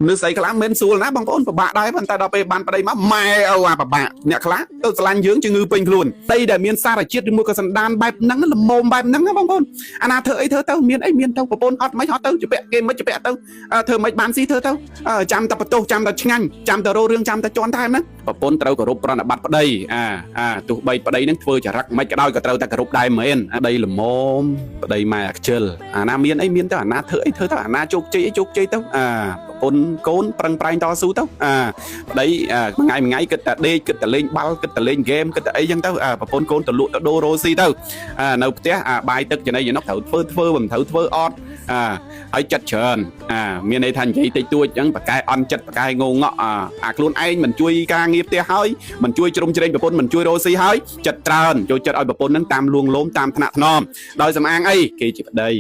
មនុស្សស្រីខ្លះមិនស្រួលណាបងប្អូនពិបាកដែរប៉ុន្តែដល់ពេលបានប្តីមកម៉ែអូអាពិបាកអ្នកខ្លះទៅស្រឡាញ់យើងជំងឺពេញខ្លួនប្តីដែលមានសារជាតិឬមួយក៏សន្តានបែបហ្នឹងល្មមបែបហ្នឹងណាបងប្អូនអាណាធ្វើអីធ្វើទៅមានអីមានទៅប្រពន្ធអត់មិនអត់ទៅជពាក់គេមិនជពាក់ទៅធ្វើមិនបានស៊ីធ្វើទៅចាំតែបន្ទោសចាំតែឆ្ងាញ់ចាំតែរោរឿងចាំតែជន់ថែមហ្នឹងប្រពន្ធត្រូវគោរពប្រណិប័តប្តីអាអាទោះបីប្តីហ្នឹងធ្វើចរិតមិនក៏ដោយក៏ត្រូវតែគោរពដែរមែនប្តីល្មមប្តីម៉ែអាខ្ជិលអាណាមានអីមានទៅអាណាធ្វើអីធ្វើទៅអាណាជោគជ័យអីជោគជ័យទៅអាប្រពន្ធកូនប្រឹងប្រែងតស៊ូទៅអាប្តីអាមួយថ្ងៃមួយថ្ងៃគិតតែដេកគិតតែលេងបាល់គិតតែលេងហ្គេមគិតតែអីចឹងទៅអាប្រពន្ធកូនទៅលក់ទៅដូររ៉ូស៊ីទៅអានៅផ្ទះអាបាយទឹកចំណីចំណុកត្រូវធ្វើធ្វើមិនត្រូវធ្វើអត់អាហើយចិត្តច្រើនអាមានន័យថានិយាយតិចតួចចឹងប្រកែអន់ចិត្តប្រកែងងងក់អាអាខ្លួនឯងមិនជួយការងារផ្ទះហើយមិនជួយជ្រុំជ្រែងប្រពន្ធមិនជួយរ៉ូស៊ីហើយចិត្តច្រើនចូលចិត្តឲ្យប្រពន្ធនឹងតាមលួងលោមតាមថ្នាក់ថ្នមដោយសំអាងអីគេជាប្តី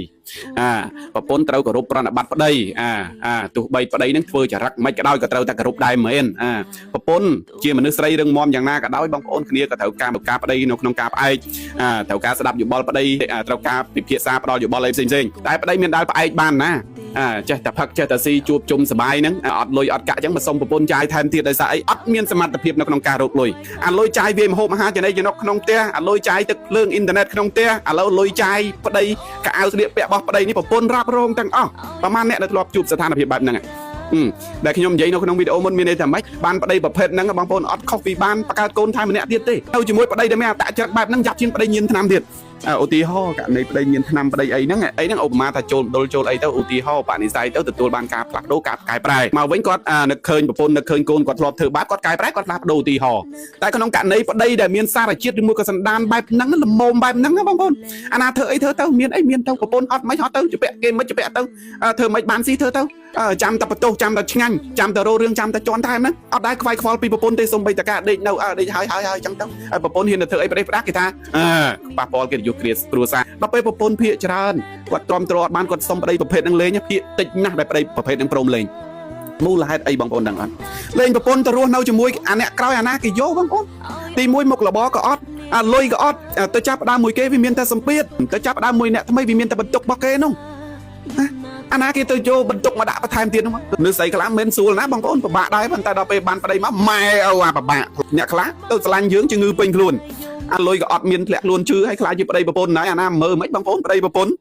អាប្រពន្ធត្រូវគោរពប្រណិប័តប្តីអាអាទោះបីប្តីនឹងធ្វើចរិតមិនក៏ដោយក៏ត្រូវតែគោរពដែរមែនអាប្រពន្ធជាមនុស្សស្រីរឹងមាំយ៉ាងណាក៏ដោយបងប្អូនគ្នាក៏ត្រូវការការប្តីនៅក្នុងការផ្អែកអាត្រូវការស្ដាប់យោបល់ប្តីអាត្រូវការពិភាក្សាផ្ដល់យោបល់អីផ្សេងៗតែប្តីមានដែលផ្អែកបានណាអាចេះតែផឹកចេះតែស៊ីជួបជុំសបាយហ្នឹងអត់លុយអត់កាក់អញ្ចឹងមកសុំប្រពន្ធចាយថែមទៀតដោយសារអីអត់មានសមត្ថភាពនៅក្នុងការរកលុយអាលុយចាយវាមហូបអាហារចំណីចំណុកក្នុងផ្ទះអាលុយចាយទឹកភ្លើងអ៊ីនធឺណិតក្នុងផ្ទះឥឡូវលុយចាយប្តីកៅអៅស្លៀកពាក់របស់ប្តីនេះប្រពន្ធរ៉ាប់រងទាំងអស់ប្រហែលអ្នកដែលធ្លាប់ជួបស្ថានភាពបែបហ្នឹងដែលខ្ញុំនិយាយនៅក្នុងវីដេអូមុនមានន័យថាម៉េចបានប្តីប្រភេទហ្នឹងបងប្អូនអត់ខុសពីបានបង្កើតកូនថែម្នាក់ទៀតទេទៅជាមួយប្តីដែលមានអត្តចរិតបែបហ្នឹងយ៉ាប់ជាងប្តីញៀនថ្នាំទៀតឧទាហរណ៍ករណីប្តីញៀនថ្នាំប្តីអីហ្នឹងអីហ្នឹងឧបមាថាចូលមណ្ឌលចូលអីទៅឧទាហរណ៍បនិស័យទៅទទួលបានការផ្លាស់ប្ដូរការកែប្រែមកវិញគាត់នឹកឃើញប្រពន្ធនឹកឃើញកូនគាត់ធ្លាប់ធ្វើបាបគាត់កែប្រែគាត់ផ្លាស់ប្ដូរឧទាហរណ៍តែក្នុងករណីប្តីដែលមានសារជាតិឬមួយក៏សន្តានបែបហ្នឹងល្មមបែបហ្នឹងណាបងប្អូនអាណាធ្វើអីធ្វើទៅមានអីមានទៅប្រពន្ធអត់មិនអត់ទៅជពាក់គេមិនជពាក់ទៅធ្វើមិនបានស៊ីធ្វើទៅចាំតែបន្ទោសចាំតែឆ្ងាញ់ចាំតែរោរឿងចាំតែជន់ថែមហ្នឹងអត់ដែលខ្វាយខ្វល់ពីប្រពន្ធទេសំបីតកាដេកនៅអើដេកហើយហើយហើយចឹងទៅហើយប្រពន្ធហ៊ានទៅធ្វើអីប្រេះផ្ដាស់គេថាអើប៉ះពាល់កិត្តិយសគ្រាគ្រួសារដល់ពេលប្រពន្ធភាកច្រើនគាត់ទ្រាំទ្រអត់បានគាត់សុំប្តីប្រភេទហ្នឹងលេងភាកតិចណាស់ដែលប្តីប្រភេទហ្នឹងព្រមលេងមូលហេតុអីបងប្អូនដឹងអត់លេងប្រពន្ធទៅរស់នៅជាមួយអាអ្នកក្រោយអាណាគេយកបងប្អូនទីមួយមុខរបរក៏អត់អាលុយក៏អត់ទៅចាប់ដើមមួយគេវាមានតែសម្ពាធទៅចាប់ដើមមួយអ្នកថ្មីវាមានតែបន្ទុករបស់គេនោះអាណាគេទៅយកបន្ទុកមកដាក់បន្ថែមទៀតនោះមនុស្សស្រីខ្លះមិនស្រួលណាបងប្អូនពិបាកដែរប៉ុន្តែដល់ពេលបានប្តីមកម៉ែអូអាពិបាកអ្នកខ្លះទៅស្រឡាញ់យើងជំងឺពេញខ្លួនអាលុយក៏អត់មានធ្លាក់ខ្លួនជឿហើយខ្លាចជាប្តីប្រពន្ធហើយអាណាមើលមិនបងប្អូនប្តីប្រពន្ធ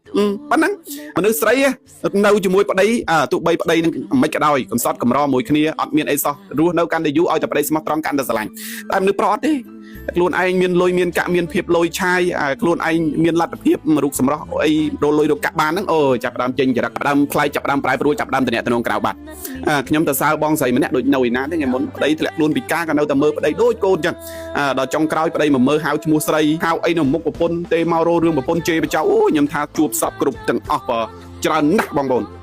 ប៉ុណ្ណឹងមនុស្សស្រីនៅជាមួយប្តីទោះបីប្តីនឹងមិនក៏ដោយកំសត់កំរមួយគ្នាអត់មានអីសោះរស់នៅកាន់តែយូរឲ្យតែប្តីស្មោះត្រង់កាន់តែស្រឡាញ់តែមនុស្សប្រុសអត់ទេខ្លួនឯងមានលុយមានកាក់មានភាពលុយឆាយខ្លួនឯងមានលទ្ធភាពរូបសម្រស់អីរលុយរកកាក់បានហ្នឹងអូចាប់ដើមចេញចរិតដើមប្លែកចាប់ដើមប្រែប្រួលចាប់ដើមតំណងក្រៅបាត់ខ្ញុំទៅសើបងស្រីម្នាក់ដូចនៅឯណាទេថ្ងៃមុនប្តីធ្លាក់ខ្លួនពិការក៏នៅតែមើលប្តីដូចកូនចឹងដល់ចុងក្រោយប្តីមកមើលហៅឈ្មោះស្រីហៅអីនៅមុខប្រពន្ធទេមករោរឿងប្រពន្ធជេរបចៅអូខ្ញុំថាជួបសពគ្រប់ទាំងអស់បើច្រើនណាស់បងប្អូន។